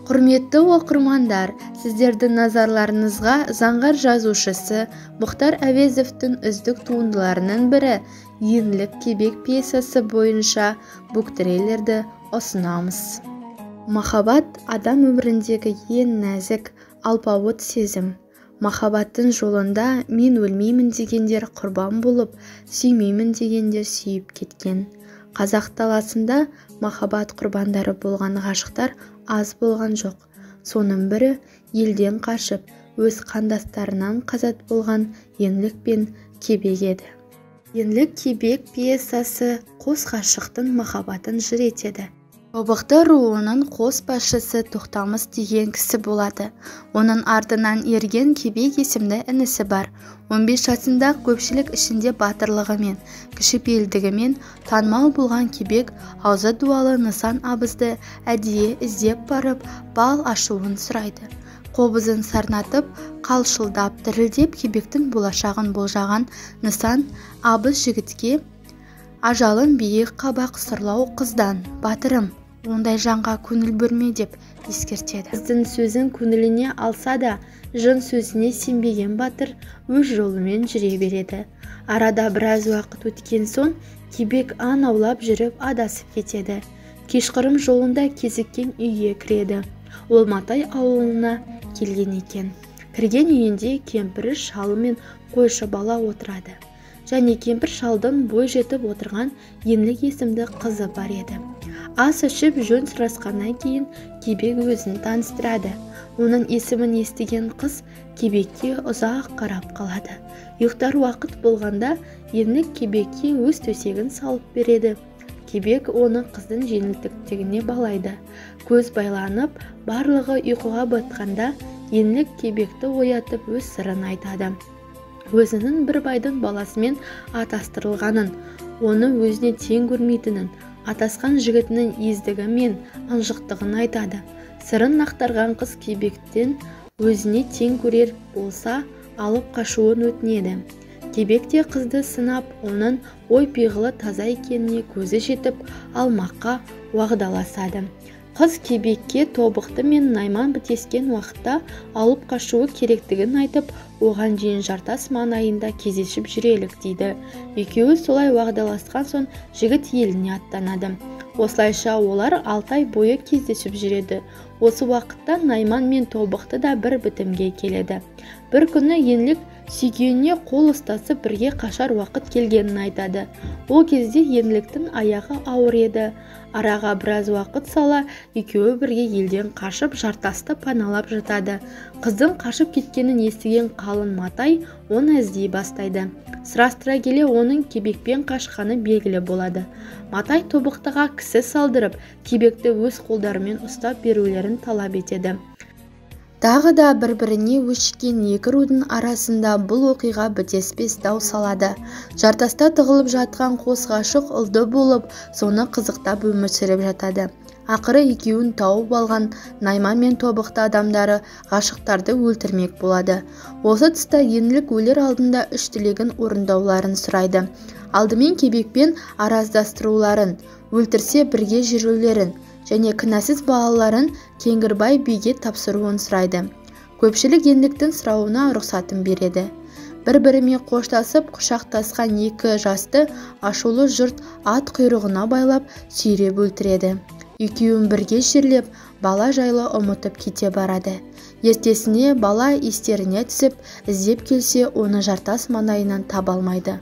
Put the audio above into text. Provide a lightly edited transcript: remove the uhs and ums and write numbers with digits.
Құрметті оқырмандар, сіздердің назарларыңызға заңғар жазушысы Мұхтар Әуезовтің үздік туындыларының бірі «Еңлік Кебек» пьесасы бойынша буктрейлерді ұсынамыз. Махаббат адам өміріндегі ең нәзік, алпауыт сезім. Махаббаттың жолында мен өлмеймін дегендер құрбан болып, сүймеймін дегендер сүйіп кеткен. Қазақ даласында махаббат құрбандары болған ғашықтар аз болған жоқ. Соның бірі елден қашып, өз қандастарынан қазат болған Еңлік пен Кебек еді. Еңлік Кебек пьесасы қос ғашықтың махаббатын жыр етеді. Тобықты руының қос басшысы Тоқтамыс деген кісі болады. Оның артынан ерген Кебек есімді інісі бар. 15 жасында көпшілік ішінде батырлығымен, кішіпейілдігімен танымал болған Кебек аузы дуалы Нысан абызды әдейі іздеп барып, бал ашуын сұрайды. Қобызын сарнатып, қалшылдап, дірілдеп Кебектің болашағын болжаған Нысан абыз жігітке ажалын биік қабақ сұрлау қыздан, батырым, ондай жанға көңіл бөлме деп ескертеді. Қыздың сөзін көңіліне алса да, жын сөзіне сенбеген батыр өз жолымен жүре береді. Арада біраз уақыт өткен соң Кебек аң аулап жүріп адасып кетеді. Кешқұрым жолында кезіккен үйге кіреді. Ол Матай ауылына келген екен. Кірген үйінде кемпірі шалы мен қойшы бала отырады. Және кемпір шалдың бой жетіп отырған Еңлік есімді қызы бар еді. Ас ішіп жөн сұрасқаннан кейін Кебек өзін таныстырады. Оның есімін естіген қыз Кебекке ұзақ қарап қалады. Ұйықтар уақыт болғанда Еңлік Кебекке өз төсегін салып береді. Кебек оны қыздың жеңілтектігіне балайды. Көз байланып, барлығы ұйқыға батқанда Еңлік Кебекті оятып өз сырын айтады. Өзінің бір байдың баласымен атастырылғанын, оны өзіне тең көрмейтінін, атасқан жігітінің ездігі мен ынжықтығын айтады. Сырын ақтарған қыз Кебектен өзіне тең көрер болса, алып қашуын өтінеді. Кебек те қызды сынап, оның ой пиғылы таза екеніне көзі жетіп, алмаққа уағдаласады. Қыз Кебекке Тобықты мен Найман бітескен уақытта алып қашуы керектігін айтып, оған дейін Жартас маңайында кездесіп жүрелік дейді. Екеуі солай уағдаласқан соң жігіт еліне аттанады. Осылайша олар 6 ай бойы кездесіп жүреді. Осы уақытта Найман мен Тобықты да бір бітімге келеді. Бір күні Еңлік сүйгеніне қол ұстасып бірге қашар уақыт келгенін айтады. Ол кезде Еңліктің аяғы ауыр еді. Араға біраз уақыт сала, екеуі бірге елден қашып, Жартасты паналап жатады. Қыздың қашып кеткенін естіген қалың Матай оны іздей бастайды. Сұрастыра келе оның Кебекпен қашқаны белгілі болады. Матай Тобықтыға кісі салдырып, Кебекті өз қолдарымен ұстап берулерін талап етеді. Тағы да бір-біріне өшіккен екі рудың арасында бұл оқиға бітеспес дау салады. Жартаста тығылып жатқан қос ғашық ұлды болып, соны қызықтап өмір сүріп жатады. Ақыры екеуін тауып алған Найман мен Тобықты адамдары ғашықтарды өлтірмек болады. Осы тұста Еңлік өлер алдында үш тілегін орындауларын сұрайды. Алдымен Кебекпен араздастыруларын, өлтірсе бірге жүрулерін және кінәсіз балаларын Кеңгірбай биге тапсыруын сұрайды. Көпшілік Еңліктің сұрауына рұқсатын береді. Бір-бірімен қоштасып, құшақтасқан екі жасты ашулы жұрт ат құйрығына байлап, сүйреп өлтіреді. Екеуін бірге жерлеп, бала жайлы ұмытып кете барады. Ертесіне бала естеріне түсіп, іздеп келсе, оны Жартас маңайынан таба алмайды.